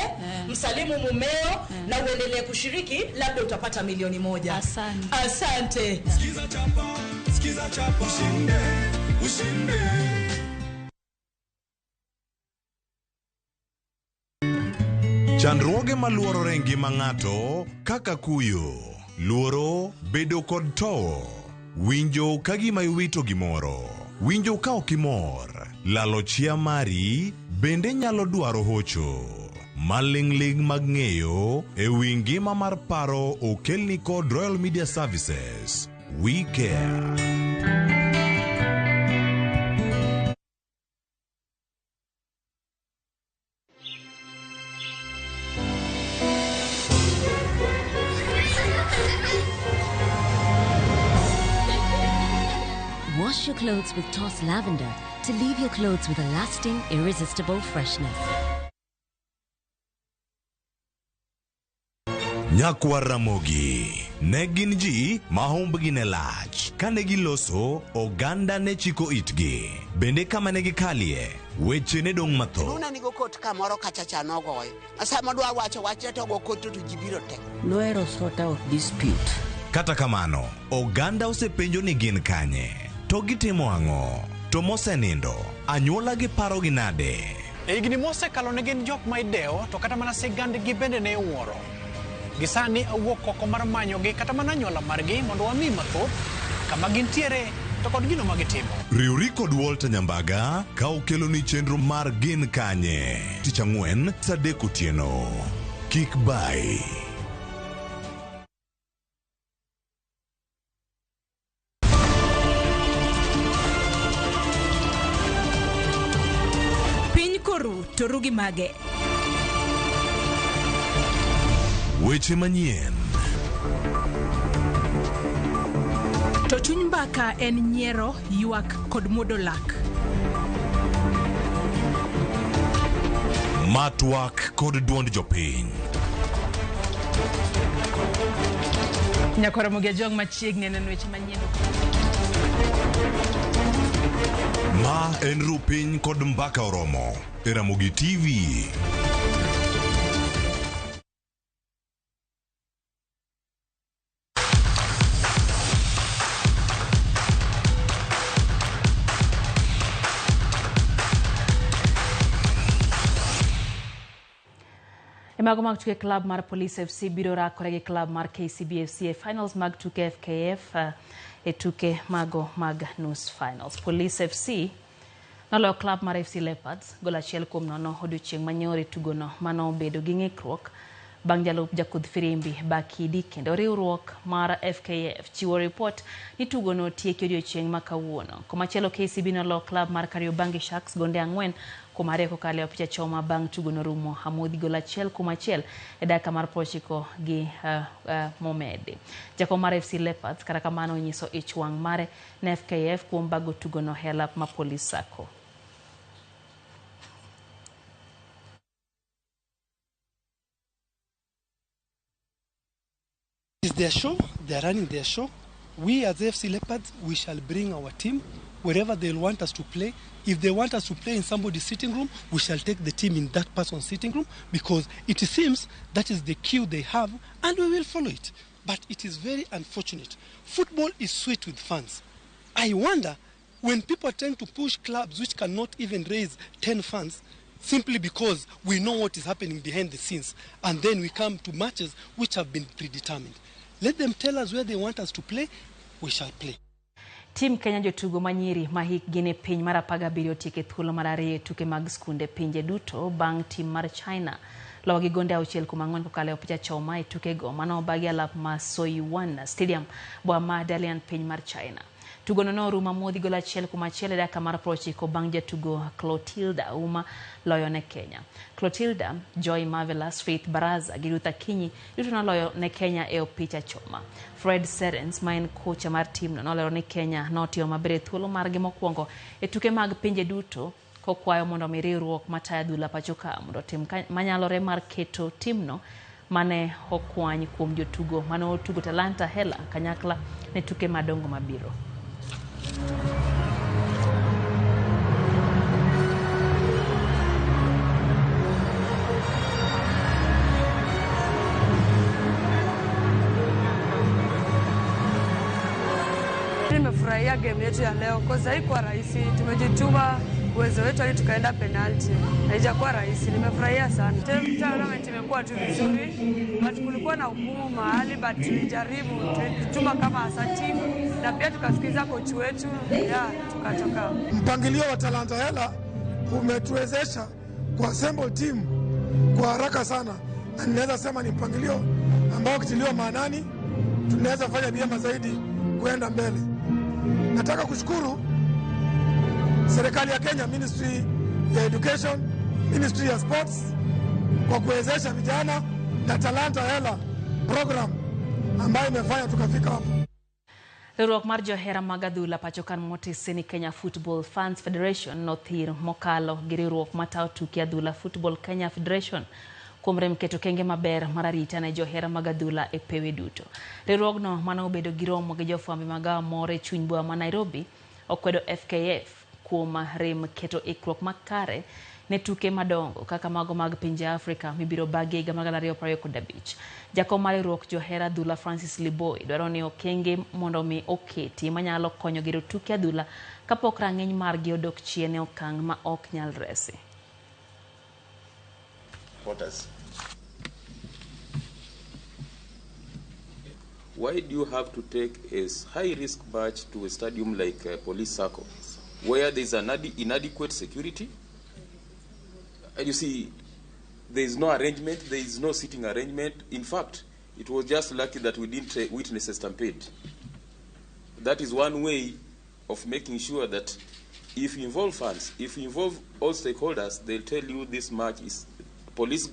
msalimu mumeo na uendelee kushiriki, labda utapata 1,000,000. Asante. Asante. Skiza chapa, skiza chapa, ushinde, ushinde. Chandruoge maluorore ngima ng'ato kaka kuyo, luoro, bedo kod towo, winjo ka gima iwito gimoro, winjo ka ok imor, lalo chia mari bende nyalo dwaro hocho. Maling'ling' mag ng'eyo e wi ngima mar paro okelni kod Royal Media Services. We care. Wash your clothes with Toss Lavender to leave your clothes with a lasting, irresistible freshness. Nyakwar Ramogi ne gin ji ma humbgi ne lach. Kane giloso, oganda ne chiko itgi. Bende kama ne gikalie, weche ne dong' mathoth. Luna nigo kot kamoro kacha cha nogoyo. Sama dwa wacho wach to go kot to ji biro te. Nohero sort out dispute. Kata kamano, oganda osepenjo ni gin kanye, to gitimo ang'o, to mosenindo, anyuola gi parogi nade? E higni mosekalo ne gin jok ma idewo to kata mana sigandgi bende ne iwuoro. Gi sani awuok oko mar manyogi kata mana anyuola margi mondo wami mathoth kama gintiere to kod gino ma gitimo. Riwri kod Walter Nyambaga ka okeloni chenro mar Gin Kanye tich ang'wen saa 3 otieno. Kik bai. Piny koru to ru gi mage. Weche manyien. To chuny mbaka en nyiero, ywak kod muodo lak. Matwak kod duond jopiny. Nyakwar Ramogi Ajwang' machiegni neno weche manyien. Ma en ru piny kod mbaka oromo e Ramogi TV. Mago mag tuke club mar Police FC biro rakore gi club mar KCB FC e finals mag tuke FKF e tuke mago mag nus finals. Police FC noloyo club mar FC Leopards gol 1-0 odiochieng' manyoro e tugono mano obedo gi ng'ikruok Bang' jalup jakudh firimbi Bakidi kendo riwruok mar FKF chiwo ripot ni tugono tieki odiochieng' ma kawuono. Komachielo KCB nolo klab mar Kariobangi Sharks gonde 4-2 kokalo e opich achoma bang' tugono rumo amodhi gol 1-1 e dakika mar 90 gi momedi. Jakom mar FC Leopards kata kamano onyiso ich wang' mare ne FKF kuom bago tugono e alap ma Police Sacco. It's their show, they are running their show. We as AFC Leopards, we shall bring our team wherever they'll want us to play. If they want us to play in somebody's sitting room, we shall take the team in that person's sitting room, because it seems that is the cue they have and we will follow it. But it is very unfortunate. Football is sweet with fans. I wonder when people are trying to push clubs which cannot even raise 10 fans, simply because we know what is happening behind the scenes, and then we come to matches which have been predetermined. Let them tell us where they want us to play, we shall play. Team Kenya jotugo manyiri ma hikgi ni piny mar 17 otieko e thuolo mar 2 e tuke mag skunde pinje duto bang' tim mar China lowo gi gonde 6-4 kokalo e opich achoma e tukego mano obagi alap ma Soyuan Stadium boma ma Dalian piny mar China. Tugono norumo amodhi gol 1-1 e dakika mar 90 bang' jatugo Clotilda Uma loyo ne Kenya. Clotilda, Joy Marvelous, Faith Baraza gi Ruth Akinyi duto noloyo ne Kenya e opich achoma. Fred Serens ma en kocha mar timno nolero ni Kenya notimo maber e thuolo margi mokwongo e tuke mag pinje duto kokwayo mondo mi riwruok matayo adhula pacho ka mondo otim manyalore mar keto timno mane okwany kuom jotugo mane otugo Talanta Hela kanyakla ne tuke madongo mabiro. Nimefurahia game yetu ya leo kwa sababu haikuwa rahisi, tumejituma uwezo wetu hadi tukaenda penalty. Haijakuwa rahisi, nimefurahia sana. Tournament imekuwa tu vizuri, but kulikuwa na ugumu mahali, but tulijaribu, tulijituma kama as a team na pia tukasikiza coach wetu, tukatoka. Mpangilio wa Talanta Hela umetuwezesha kuassemble team kwa haraka sana, na ninaweza sema ni mpangilio ambao ukitiliwa maanani tunaweza fanya vyema zaidi kwenda mbele. Nataka kushukuru serikali ya Kenya, Ministry ya Education, Ministry ya Sports kwa kuwezesha vijana na Talanta Hela program ambayo imefanya tukafika hapa. Riwruok mar johera mag adhula pacho kan motisi ni Kenya Football Fans Federation nothir mokalo gi riwruok matayo tuke adhula Football Kenya Federation kuom rem keto kenge maber mar arita ne johera mag adhula e pewe duto. Riwruogno mane obedo gi romo gi jofwambo magawa moro e chuny boma ma Nairobi okwedo FKF kuom rem keto ikruok makare ne tuke madongo kaka mago mag pinje Afrika mibiro bagi higa mar 2025. Jakom mar riwruok johera adhula Francis Liboi dwaro ni okenge mondo mi oketi manyalo konyo gero tuke adhula kapok rang'iny margi odok chien e okang' ma ok nyal resi. Why do you have to take a high-risk match to a stadium like Police Sacco, where there is an inadequate security? And you see, there is no arrangement, there is no seating arrangement. In fact, it was just lucky that we didn't witness a stampede. That is one way of making sure that if you involve fans, if you involve all stakeholders, they'll tell you this match is Police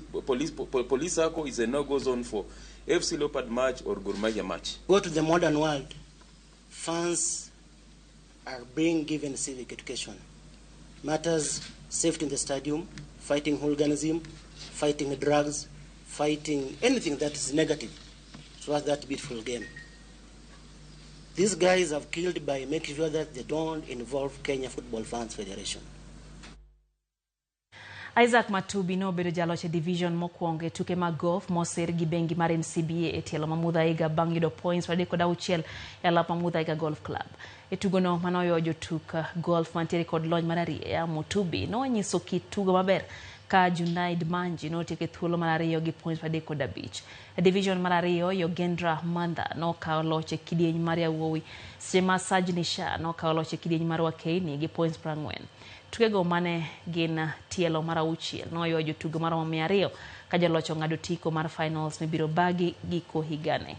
Sacco is a no-go zone for FC Leopard match or Gor Mahia match. Go to the modern world, fans are being given civic education. Matters safety in the stadium, fighting hooliganism, fighting drugs, fighting anything that is negative towards that beautiful game. These guys have killed by making sure that they don't involve Kenya Football Fans Federation. Isaac Matubi nobedo jaloch e division mokwongo e tuke mag golf moser gi bengi mar NCBA e tielo ma Muthaiga bang' yudo points 36 e alap ma Muthaiga Golf Club. E tugono manoyo jotuk golf mantiere kod lony mar arieya, Mutubi nonyiso kit tugo maber ka Junaid Manji notieko e thuolo mar 2 gi points 35. E division mar 2, Yogendra Manda nokawo loch e kidieny mar yawuowi, seche ma Sajni Shah nokawo loch e kidieny mar wakeini gi points 40. Tukego mane gin tielo mar 6 noywayo jotugo maromo 200 ka joloch ong'ado otiko mar finals mibiro bagi giko higani.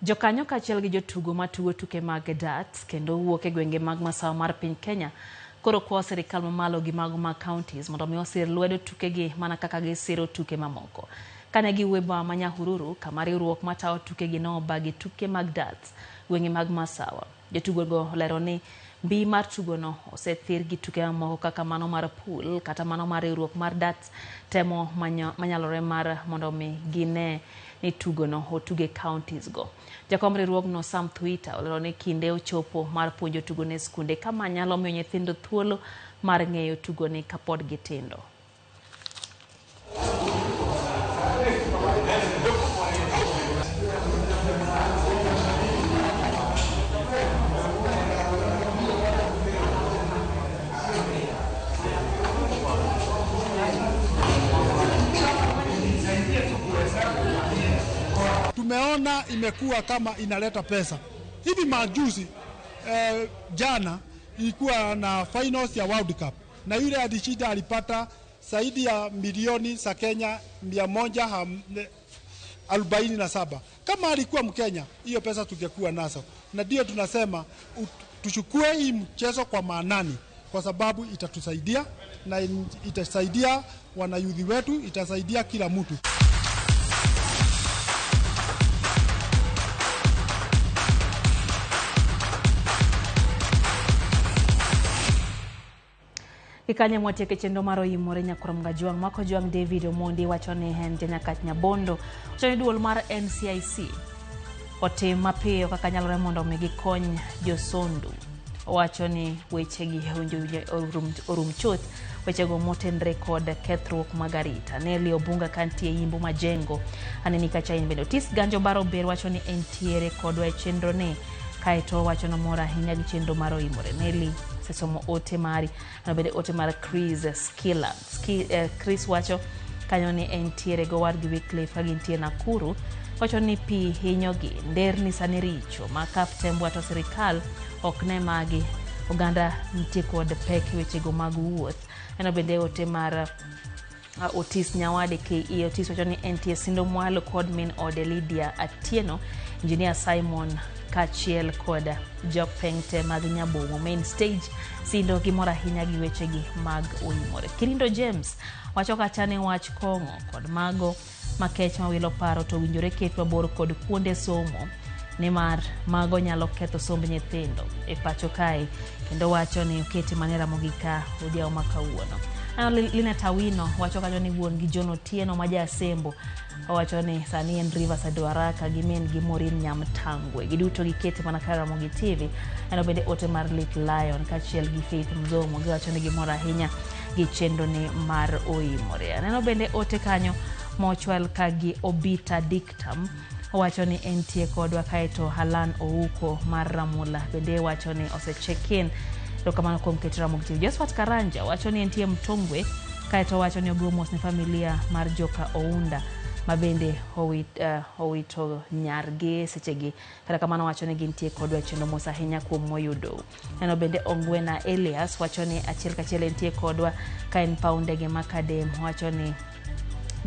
Jokanyo kaachiel gi jotugo matugo tuke mag darts kendo wuok e gwenge mag masawa mar piny Kenya koro kwayo sirikal mamalo gi mago mag counties mondo mi osir lwedo tukegi mana kaka gisiro tuke mamoko. Kane giwuoyo e boma ma Nyahururu kama riwruok matayo tukegi nobagi tuke mag darts gwenge mag masawa. Jotugogo olero ni mbi mar tugono osethir gi tuke mamoko kaka mano mar pool kata mano mar riwruok mar darts temo manyalore mar mondo mi gine ni tugono otuge counties go. Jakom riwruogno Sam Thuita olero ni kinde ochopo mar puonjo tugo ne skunde kama nyalo miyo nyithindo thuolo mar ng'eyo tugoni kapod gitindo. Tumeona imekuwa kama inaleta pesa. Hivi majuzi jana ilikuwa na finals ya World Cup na yule alishinda alipata zaidi ya milioni za Kenya 147. Kama alikuwa Mkenya, hiyo pesa tungekuwa nazo. Na ndio tunasema tuchukue hii mchezo kwa maanani, kwa sababu itatusaidia na itasaidia wanayuthi wetu, itasaidia kila mtu. Kikanye mwatieke chenro mar oimore nyakurom Gajwang' mako Jwang' David Omondi wacho ni en janyakach Nyabondo wacho ni duol mar NCIC otim mapiyo kaka nyalore mondo mi gikony josondu. Owacho ni wechegi orum chuth, wechego motenre kod kethruok mag arita. Nelly Obunga kantie Yimbo Majengo aneni kacha in bende. Otis Ganjo Baro Ber wacho ni entiere kodwa e chenro ni kaeto wacho nomor ahinya gi chenro mar oimore. Nelly sesomo ote mari ano bende ote mar Chris Skilla. Chris wacho kanyo ni entiere go wadgi Wycliffe ka gintie Nakuru. Wacho ni pi hinyogi, nderni sani richo ma kaptembwa to sirikal ok ne magi. Oganda nitie kod pek wechego mag wuoth. Ano bende ote mar Otis Nyawade KE. Otis wacho ni entie Sindo Mwalo kod min ode Lydia Atieno, Engineer Simon kaachiel kod jopeng te mag Nyabomo main stage. Sindo gimor ahinya gi wechegi mag oimore. Kirindo James wacho kacha ni wach kong'o kod mago makech mawilo paro to winjore ket mabor kod kuonde somo nimar mago nyalo ketho somb nyithindo e pacho kae, kendo wacho ni okete mana Ramogi ka odhiambo ma kawuono. Lina Tawino wacho kanyo ni wuon gi John Otieno ma ja-Asembo owacho ni sani en Riverside Waraka gi min gi Maureen Nyamtangwe, giduto gikete mana kar Ramogi TV. Ano bende ote mar Little Lion kaachiel gi Faith Mzomo giwacho ni gimor ahinya gi chenro ni mar oimore. Aneno bende ote kanyo mochwal ka gi Obita Dictum owacho ni entie kodwa, kaeto Halan Ouko mar Ramula bende wacho ni ose check in. Erokamano kuom keto Ramogi TV. Josephat Karanja wacho ni entie Mtongwe, kaeto wacho ni ogo mos ne familia mar Joka Ounda ma bende owito nyargi sechegi. Kata kamano wacho ni gintie kodwa e chenro mos ahinya kuom moyudo. Neno bende Ongwena Elias wacho ni achiel kachiel entie kodwa ka en paw ndege ma Kadem, wacho ni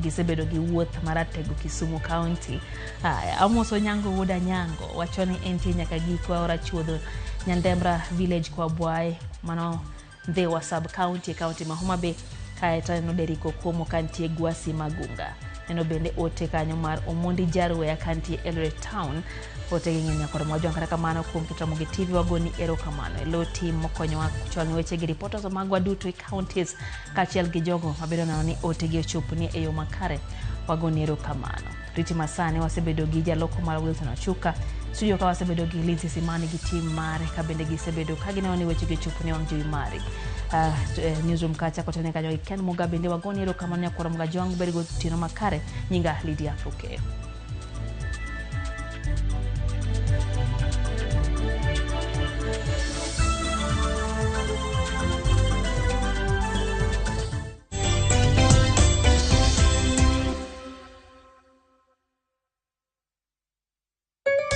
gisebedo gi wuoth maratego Kisumu County. Aya, Amos Onyango wuod Anyango wacho ni entie nyaka giko aora chuodho Nyandemra village kwa Bwae, mano Ndhiwa sub county, county ma Homa Bay. Kaeto aneno Deriko Kuomo kantie Gwasi Magunga. Neno bende ote kanyo mar Omondi Jarweya kantie Eldoret Town. Ote gi ng'eny kod mojwang'. Kata kamano kuom keto Ramogi TV wagoni erokamano e lo tim mokonyowa chwalo weche gi reporters magwa duto e counties kaachiel gi jogo mabedo neno ni ote gi ochopni e yo makare, wagoni erokamano. Riti masani wasebedo gi jaloko mar Wilson Ochuka studio ka wasebedo gi Lindsay Simani gi team mare ka bende gisebedo ka gineno ni weche gi ochopni wang' jowi mari. Newsroom kacha kotene kanyo gi Ken Muga bende wagoni erokamano nyakwar Mgajwang' bed gotieno makare. Nyinga Lydia Okeyo.